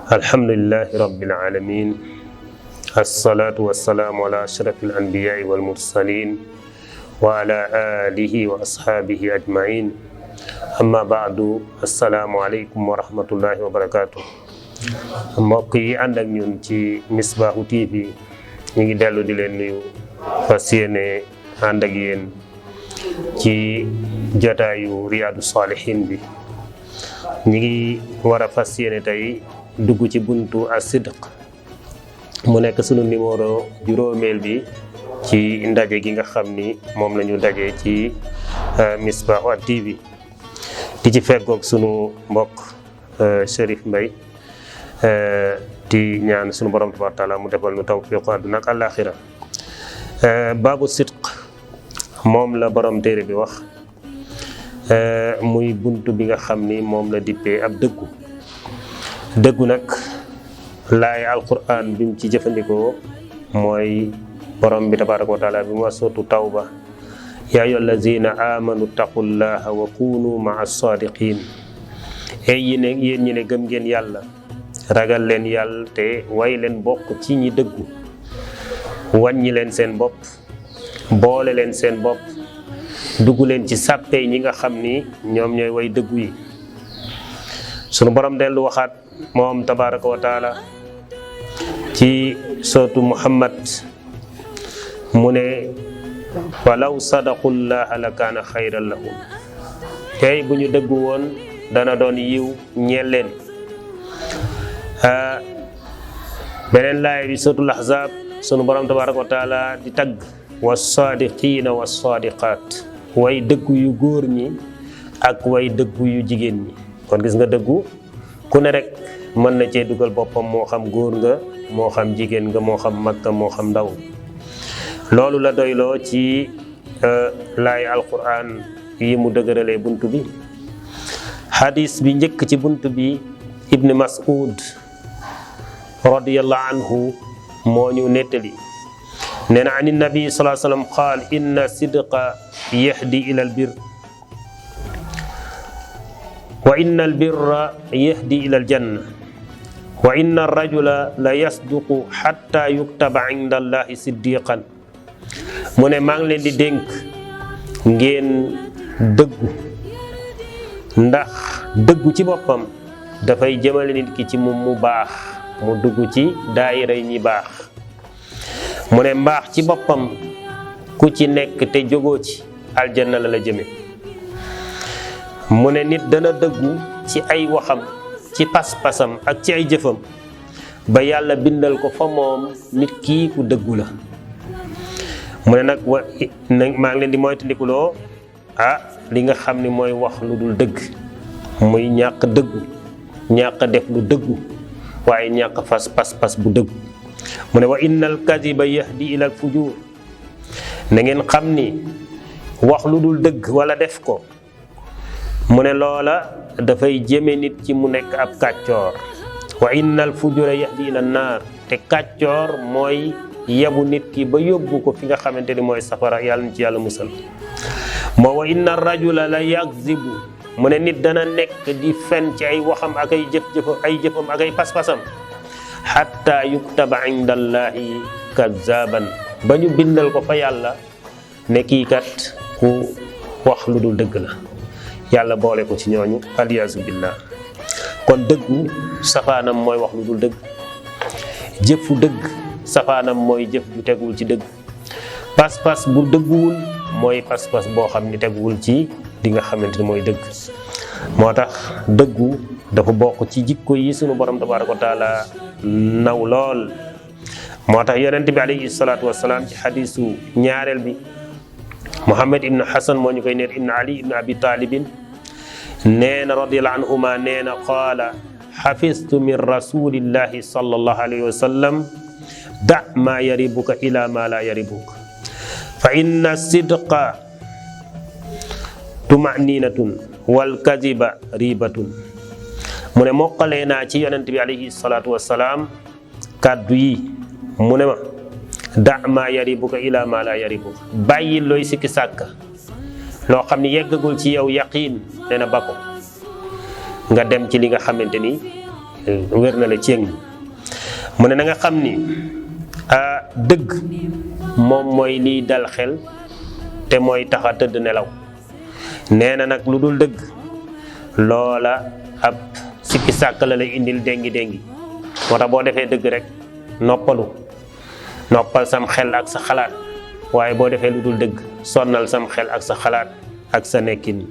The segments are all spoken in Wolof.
alhamdulillahi rabbil alamin assalatu wassalamu ala ashrafil anbiya'i wal mursalin wa ala alihi wa ashabihi ajmain amma ba'du assalaamu aleykum wa rahmatullahi wa barakatuh. mbokk yi ànd ak ñun ci Misbaahu TV ñu ngi dellu di leen nuyu fas yéene ànd ak yéen ci jotaayu Riyaadu Saalihiin bi. ñu ngi war a fas yéene tey dugg ci buntu as-sidq mu nekk sunu numéro juróomeel bi ci ndaje gi nga xam ni moom la ñu daje ci Misbaahu TV di ci feggoog sunu mbokk Cherif Mbaye di ñaan sunu borom tabaaraka taala mu defal nu tawfiq àdduna ak àllaaxira. baabu sidq moom la borom téere bi wax muy buntu bi nga xam ni moom la dippee ab dëggu nag laay alquran bi mu ci jëfandikoo mooy borom bi tabaaraka wa taala bi mu wax sootu tawba yaa ayyuha allazina amanu taqullaha wa kunu maa sadiqin yéen ñi ne gëm ngeen yàlla ragal leen yàlla te way leen bokk ci ñi dëggu wàññi leen seen bopp boole leen seen bopp dugg leen ci sàppee ñi nga xam ni ñoom ñooy way dëggu yi. sunu borom dellu waxaat moom tabaaraka wa taala ci sootu Muhammad mu ne walaw sadaqullaha la kaana xayran lahum tey bu ñu dëggu woon dana doon yiw ñeel leen. beneen laay bi sootul Ahzaab sunu borom tabaaraka wa taala di tagg was-saadiqiina was-saadiqaat way dëggu yu góor ñi ak way dëggu yu jigéen ñi. kon gis nga dëggu ku ne rek mën na cee dugal boppam, moo xam góor nga, moo xam jigéen nga, moo xam mag nga, moo xam ndaw. loolu la doyloo ci laay alquran yi mu dëgëralee bunt bi. xadis bi njëkk ci bunt bi Ibn Mas'ud radiyallahu anhu moo ñu nettali nee na an nabi sallallahu alayhi wa sallam qaal inna sidqa yahdi ila albir wa inna albirra yahdi ila aljanna wa inna arrajula la yasduqu hatta yuktaba inda allahi siddiqan. mu ne maa ngi leen di dénk ngeen dëggu ndax dëggu ci boppam dafay jëmale nit ki ci mu baax, mu dugg ci daayira yi ñi baax. mu ne mbaax ci boppam ku ci nekk te jógoo ci aljanna la jëme. mu ne nit dana dëggu ci ay waxam, ci pas-pasam ak ci ay jëfam ba yàlla bindal ko fa moom nit kii ku dëggu la. mu ne nag maa ngi leen di moytandikuloo li nga xam ni mooy wax lu dul dëgg, muy ñàkk dëggu, ñàkk def lu dëggu, waaye ñàkk fas pas-pas bu dëggu. mu ne wa innal kadiba yahdi ila al fujur. na ngeen xam ni wax lu dul dëgg wala def ko mu ne loola dafay jëme nit ci mu nekk ab kàccoor. wa innal fujura yahdi ila naar. te kàccoor mooy yebu nit ki ba yóbbu ko fi nga xamante ni mooy safara, yàlla na ci yàlla musal. moo wa inna rajula la yakzibu. mu ne nit dana nekk di fen ci ay waxam ak ay jëfam ak ay pas-pasam hatta yuktaba inda allahi kazaban. ba ñu bindal ko fa yàlla ne kii kat ku wax lu dul dëgg la, yàlla boole ko ci ñooñu aliyaasu billah. kon dëggu safaanam mooy wax lu dul dëgg, jëfu dëgg safaanam mooy jëf ju teguwul ci dëgg. pas-pas bu dëgguwul mooy pas-pas boo xam ni teguwul ci li nga xamante ni mooy dëgg. moo tax dëggu dafa bokk ci jikko yi sunu borom tabaaraka wa taala naw lool. moo tax yonent bi alayhi salaatu wasalaam ci xadiisu ñaareel bi Muhammad ibn Hasan moo ñu koy neet ibn Ali ibn Abi Talibin nee na radiyallahu anhuma nee na qaala xafistu min rasulillahi sallallahu alayhi wa sallam da ma yaribuka ila ma la yaribuka fa inna sidqa tumaninatun wal kadiba ribatun. mu ne mokkalee naa ci yonent bi alayhi salaatu wasalaam kàddu yi mu ne ma da ma yaribuka ila ma la yaribuka, bàyyi looy sikki sàkka, loo xam ni yeggagul ci yow yaqiin nee na ba ko nga dem ci li nga xamante ni wér na la ceeg mu ne na nga xam ni dëgg moom mooy liy dal xel te mooy taxa tëdd nelaw nee na nag lu dul dëgg loola ab sikki sàkk la lay indil déngi moo tax boo defee dëgg rek noppal sam xel ak sa xalaat waaye boo defee lu dul dëgg sonnal sam xel ak sa xalaat ak sa nekkin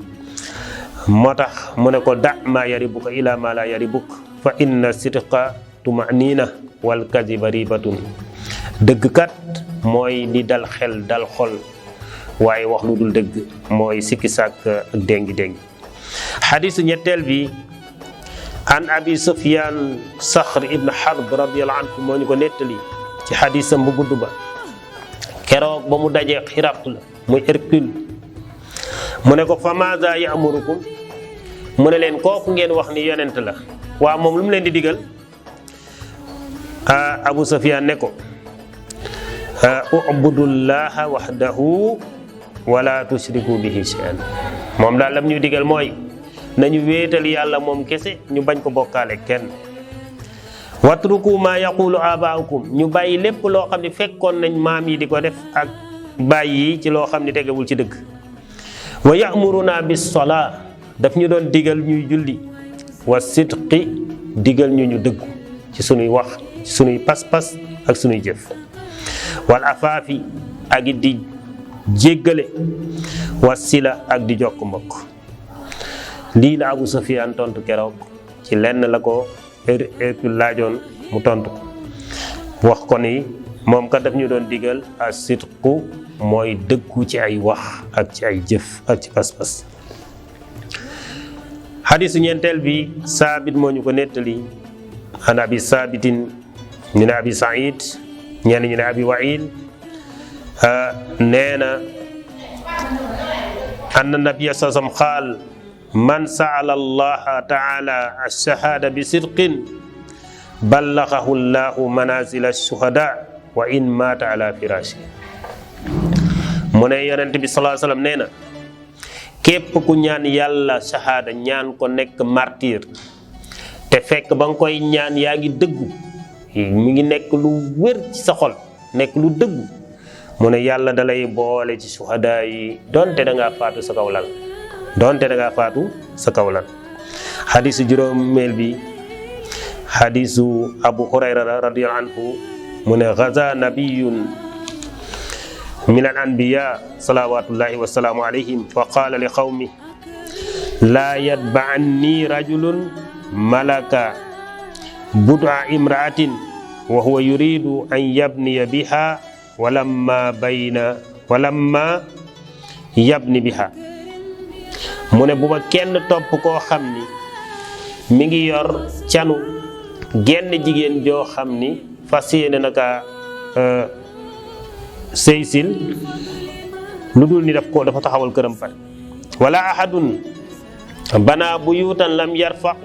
moo tax mu ne ko da ma yaribuka ila ma la yaribuk fa inna sidqa tumanina wal kadiba ribatun dëgg kat mooy li dal xel dal xol waaye wax lu dul dëgg mooy sikki sàkk ak déngi xadisu ñetteel bi an abi sufyan saxr ibn harb radiyallahu anhu moo ñu ko nettali ci xadisam bu gudd ba keroog ba mu dajee Hiraql muy Hercule mu ne ko fa maza ya'murukum mu ne leen kooku ngeen wax ni yonent la waa moom lu mu leen di digal abu sufyan ne ko u'budullaha wahdahu wala tushriku bihi shay'an moom daal lam ñuy digal mooy nañu wéetal yàlla moom kese ñu bañ ko bokkaale kenn watruku ma yaqulu abaukum ñu bàyyi lépp loo xam ne fekkoon nañ maam yi di ko def ak bàyyi ci loo xam ne tegewul ci dëgg wa ya'muruna bis salaa daf ñu doon digal ñuy julli wa sidqi digal ñu dëggu ci sunuy wax ci sunuy pas-pas ak sunuy jëf wal afaafi ak di jéggale wa sila ak di jokk mbokk lii la Abu Sufyaan tontu keroog ci lenn la ko Hercule laajoon mu tontu ko wax ko ni moom kat daf ñu doon digal as-sidqu mooy dëggu ci ay wax ak ci ay jëf ak ci pas-pas xadisu ñeenteel bi saabit moo ñu ko nettali an abi saabitin ñu ne abi saïd ñenn ñu ne abi wail nee na anna nabiyya sallallahu alayhi wa sallam qaal man sa'ala allaha ta'ala ash-shahada bi sidqin ballaghahu allahu manazila ash-shuhada wa in mata ala firashi mu ne yonent bi sallallahu alayhi wa sallam nee na képp ku ñaan yàlla shahada ñaan ko nekk martyr te fekk ba nga koy ñaan yaa ngi dëggu mi ngi nekk lu wér ci sa xol nekk lu dëggu mu ne yàlla dalay boole ci shuhada yi donte da ngaa faatu sa kaw lal xadisu juróomeel bi xadisu abu hurayra radiyallahu anhu mu ne gaza nabiyun min al anbiya salawatullahi wasalaamu alayhim fa qaala li qawmi laa yatba'anni rajulun malaka bud'a imra'atin wa huwa yuridu an yabniya biha walamma yabni biha mu ne bu ma kenn topp koo xam ni mi ngi yor canu genn jigéen joo xam ni fas yéene naka sëysil lu dul ni dafa taxawal këram pare wala ahadun bana buyutan lam yarfa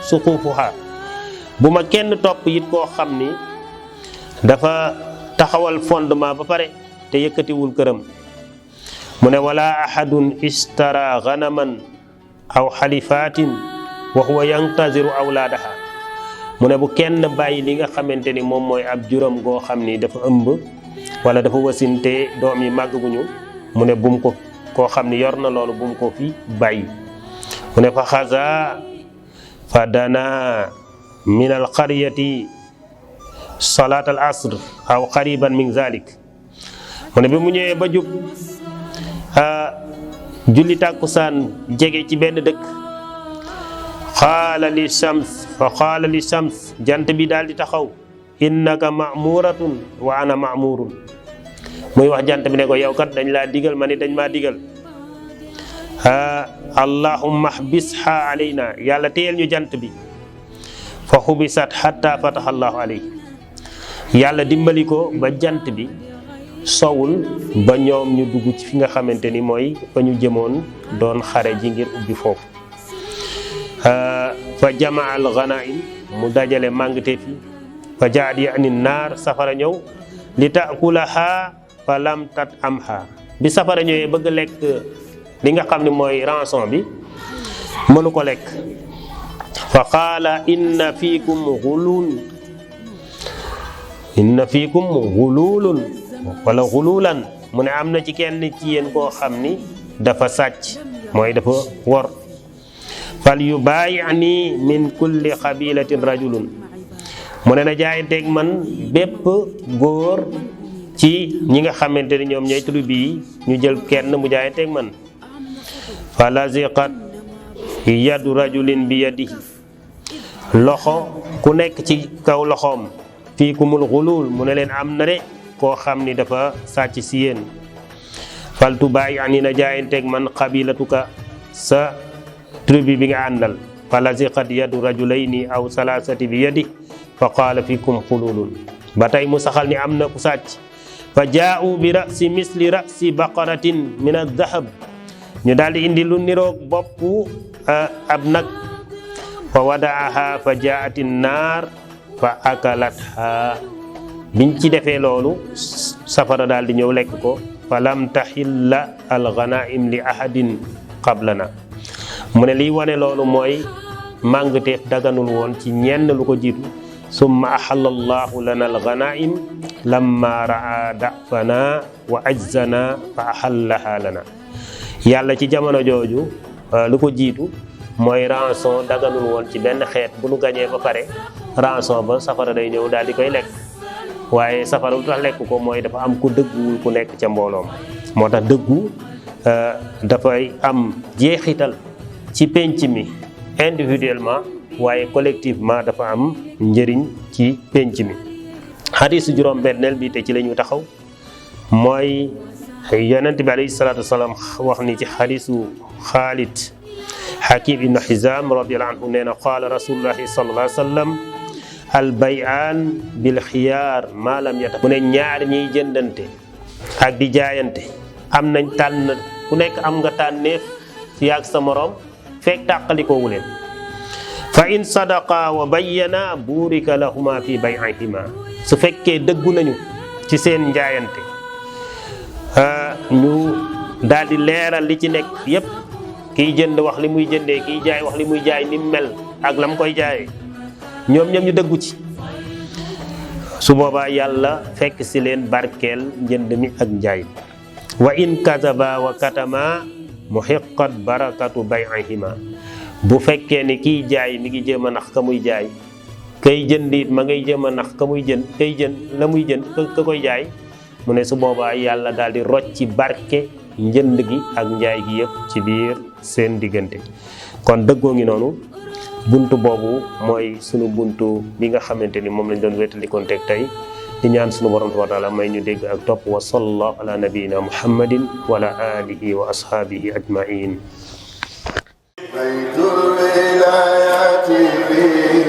suqufuha bu ma kenn topp it koo xam ni dafa taxawal fondement ba pare te yëkkatiwul këram mu ne wala ahadun ishtara ghanaman aw xalifatin wa huwa yantaziru awlaadaha mu ne bu kenn bàyyi li nga xamante ni moom mooy ab juróom goo xam ni dafa ëmb wala dafa wasinte doom yi màgguñu mu ne bum ko koo xam ni yor na loolu bum ko fi bàyyi mu ne fa xaza fa dana min al qaryati salat al asr aw qariban min zalik mu ne bi mu ñëwee ba jub julli tàkkusaan jege ci benn dëkk qaala li shams jant bi daal di taxaw innaka ma'muratun wa ana ma'murun muy wax jant bi ne ko yow kat dañ laa digal ma ni dañ maa digal allahumma hbisha alayna yàlla téyel ñu jant bi fa xubisat hatta fataha allahu alayhi yàlla dimbali ko ba jant bi sowul ba ñoom ñu dugg ci fi nga xamante ni mooy fa ñu jëmoon doon xare ji ngir ubbi foofu fa jamaa al ghanaim mu dajale màngte fi fa jaat yani naar safara ñëw li taakulaha fa lam tat amha bi safara ñëwee bëgg lekk li nga xam ne mooy rançon bi mënu ko lekk fa qaala inna fiikum gululun wala gululan mu ne am na ci kenn ci yéen koo xam ni dafa sàcc mooy dafa wor fal yubaayani min kulli qabilatin rajulun mu ne na jaayanteeg man bépp góor ci ñi nga xamante ni ñoom ñooy tribu yi ñu jël kenn mu jaayanteeg man fa laziqat yadu rajulin bi yadihi loxo ku nekk ci kaw loxoom fiikumul xulul mu ne leen am na de koo xam ni dafa sàcc si yéen fal tubaayani na jaayanteeg man qabilatuka sa tribu bi nga àndal fa laziqat yadu rajulayni aw salasati bi yadi fa qaala fikum xululun ba tey mu saxal ni am na ku sàcc fa jaa'u bi ra'si misli ra'si baqaratin min ad-dahab ñu daal di indi lu niroog boppu ab nag fa wada'aha fa jaa'at an-naar fa akalatha biñ ci defee loolu safara daal di ñëw lekk ko fa lam tahilla al-ghanaim li ahadin qablana mu ne liy wane loolu mooy màngteef daganul woon ci ñenn lu ko jiitu summa ahalla allahu lana al-ghanaim lamma ra'a da'fana wa ajzana fa ahallaha lana yàlla ci jamono jooju lu ko jiitu mooy rançon daganul woon ci benn xeet bu nu gañee ba pare rançon ba safara day ñëw daal di koy lekk waaye safara lu tax lekk ko mooy dafa am ku dëgguwul ku nekk ca mbooloom moo tax dëggu dafay am jeexital ci penc mi individuellement waaye collectivement dafa am njëriñ ci penc mi xadiisu juróom-benneel bi te ci la ñu taxaw mooy yonent bi alayhi salaatu wasalaam wax ni ci xadiisu Xaalid Hakim ibn Hizam radiyallahu anhu nee na qaala rasulullahi sallallahu alayhi wa sallam al bay'aan bil xiyaar maa lam yata mu ne ñaar ñiy jëndante ak di jaayante am nañ tànn ku nekk am nga tànneef ci yàgg sa morom fekk tàqalikoowu leen fa in sadaqa wa bayyana burika lahuma fi bay'ihima su fekkee dëggu nañu ci seen njaayante ñu daal di leeral li ci nekk yépp kiy jënd wax li muy jëndee kiy jaay wax li muy jaay ni mel ak lam koy jaayee ñoom ñoom ñu dëggu ci su boobaa yàlla fekk si leen barkeel njënd mi ak njaay wa in kataba wa katama muhiqqat barakatu bay'ihima bu fekkee ni kiy jaay mi ngi jéem a nax ka muy jaay kay jënd it ma ngay jéem a nax ka muy jënd kay jënd la muy jënd ka koy jaay mu ne su boobaa yàlla daal di rocc ci barke njënd gi ak njaay gi yëpp ci biir seen diggante kon dëggoo ngi noonu buntu boobu mooy sunu buntu bi nga xamante ni moom lañ doon wétalikoon teg tey di ñaan sunu borom tabaaraka wa taala may ñu dégg ak topp wa sallallahu ala nabiyina muhammadin wa ala alihi wa ashaabihi ajmain بيت الولايات فيه